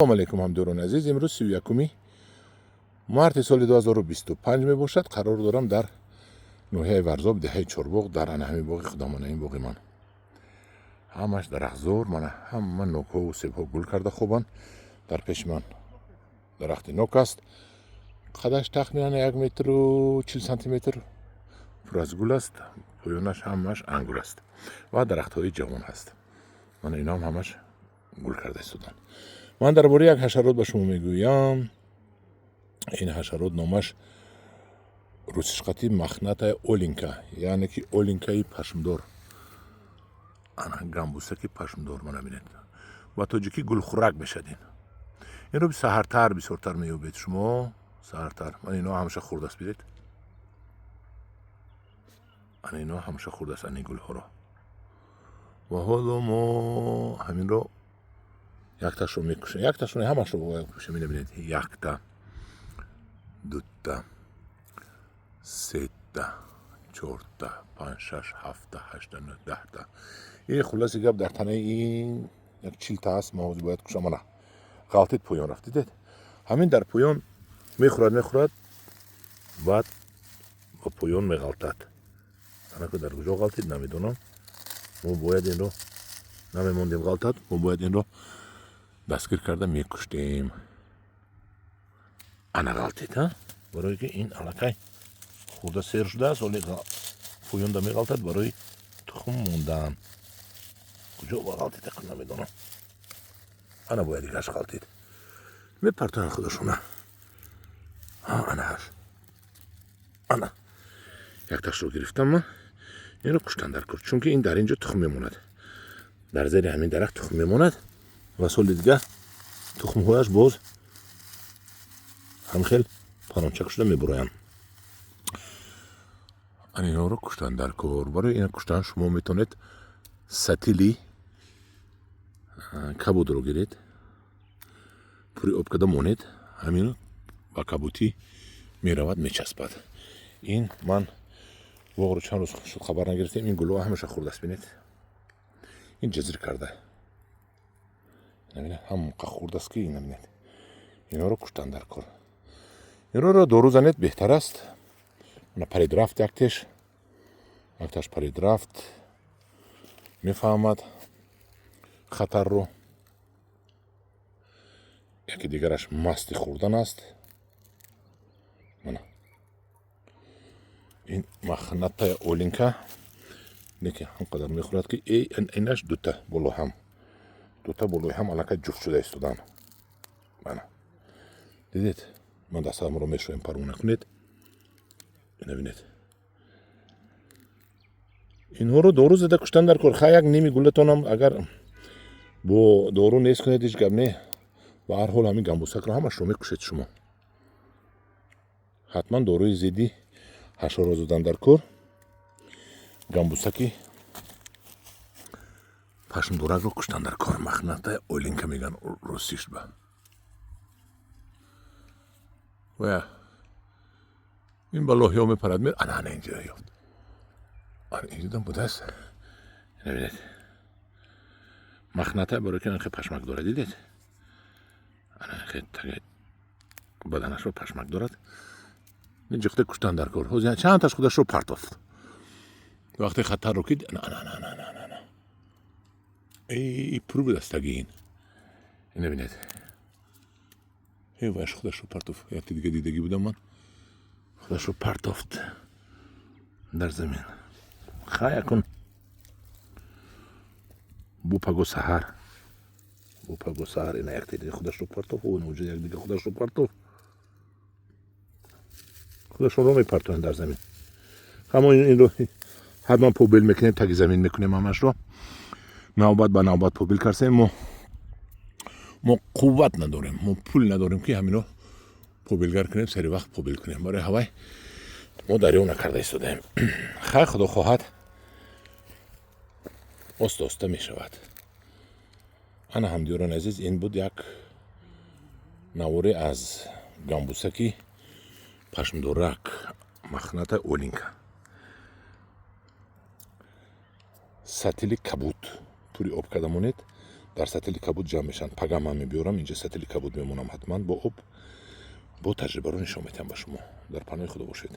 Салом алейкум, ҳамдиёрони азиз. Имрӯз 31-уми марти соли 2025 мебошад. Қарор дорам дар ноҳияи Варзоб, деҳаи Чорбоғ, дар ана ҳамин боғи худамона. Ин боғи ман ҳамаш дарахтзор. Мана, ҳама нокҳову себҳо гул карда хобанд. Дар пеши ман дарахти нок аст, қадаш тахминан 1 метру 40 сантиметр, пур аз гул аст. Поёнаш ҳамаш ангур аст ва дарахтҳои ҷавон ҳаст. Мана, иноам ҳамаш гул карда истоданд. Ман дар бораи як ҳашарот ба шумо мегӯям. Ин ҳашарот номаш русишқати мохнатая оленька, яъне ки оленькаи пашмдор, ана гамбусаки пашмдор. Мана бинед, ба тоҷикӣ гулхӯрак мешад. Инро саҳартар бисёртар меёбед шумо, саҳартар. Ман ино ҳамаша хӯрдааст, бинед, ана ино ҳамаша хӯрдааст, ани гулҳоро. Ва ҳоло мо ҳаминро якташро мекушем, якташро, ҳамашро бояд кушем. Ина бинед: якта, дута, сета, чорта, панҷ, шаш, ҳафта, ҳашта, нӯ, 10-та. И хулоси гап, дар танаи ин як 40-та ҳаст. Мо ҳозир бояд кушам. Ана, ғалтид, поён рафт, дидед? Ҳамин дар поён мехӯрад, мехӯрад, баъд ба поён меғалтад. Анаку, дар куҷо ғалтид, намедонам. Мо бояд инро намемондем ғалтад, мо бояд инро дастгир карда мекуштем. Ана, ғалтид. А барое ки ин аллакай хӯрда сер шудааст, оли поёнда меғалтад барои тухм мондан. Куҷо ба ғалтид, намедонам. Ана, бояд дигаш ғалтид. Мепартоянд худашона. Анааш, ана якташро гирифтам ман. Инро куштан дар кор, чунки ин дар ин ҷо тухм мемонад, дар зери ҳамин дарахт тухм мемонад ва соли дига тухмҳояш боз ҳамхел парончак шуда мебуроянд. Ан инҳоро куштан дар кор. Барои ина куштан шумо метавонед сатили кабудро гиред, пури об када монед, ҳамин ба кабутӣ меравад, мечаспад. Ин ман боғро чанд рӯз шуд, хабар нагирифтем. Ин гулҳо ҳамаша хӯрдааст, бинед, ин ҷазир карда, ҳамқа хӯрдааст, ки ина бинед. Инҳоро куштан дар кор. Инҳоро дору занед, беҳтар аст. Ана, парид, рафт яктеш, якташ парид, рафт. Мефаҳмад хатарро. Яке дигараш масти хӯрдан аст. Мана, ин мохнатая оленька неки ҳамқадар мехӯрад, ки инаш дута боло ҳам, дута болои ҳам аллакай ҷуфт шуда истоданд. Мана, дидед? Ман дастамро мешӯем, парво накунед. Ина бинед, инҳоро дору зада куштан дар кор. Ха, як ними гулатонам агар бо дору нест кунед, ҳеҷ гап не. Ба ҳар ҳол, ҳамин гамбусакро ҳамашро мекушед шумо. Ҳатман доруи зидди ҳашаро задан дар кор. Гамбусаки пашмдоракро куштан дар кор. Мохнатая оленька меган русишба. Ва ин ба лоҳиҳо мепарад. Ана, ана, инҷо ёфт. Ана, инҷодам будааст. Ина бинед, мохната барои ки анхе пашмак дорад, дидед? Ана, хе таги баданашро пашмак дорад. Ин ҷиқта куштан дар кор. Ҳозир чандташ худашро партофт вақте хатарро ки. Ана, ана, ана, ана, ана, эй, пур будааст таги ин. Ина бинед, ваш худашро партофт. Якти дига дидагӣ будам ман, худашро партофт дар замин. Хай, акун бу паго саҳар, бу паго саҳар. Ина, якти дига худашро партофт. Уҷа як дига худашро партофт. Худашонро мепартоянд дар замин. Ҳамон инро ҳатман побел мекунем, таги замин мекунем. Ҳамашро навбат ба навбат побел кардем. Мо қувват надорем, мо пул надорем, ки ҳамино побелгар кунем, сари вақт побел кунем. Барои ҳавай мо дарё накарда истодаем. Хай, худо хоҳад, оста оста мешавад. Ана, ҳамдиёрони азиз, ин буд як наворе аз гамбусаки пашмдорак, мохнатая оленька. Сатили кабуд пури об карда монед. Дар сатили кабуд ҷамъ мешаванд. Пага ман мебиёрам, инҷа сатили кабуд мемонам ҳатман бо об, бо таҷрибаро нишон медиҳам ба шумо. Дар паноҳи Худо бошед.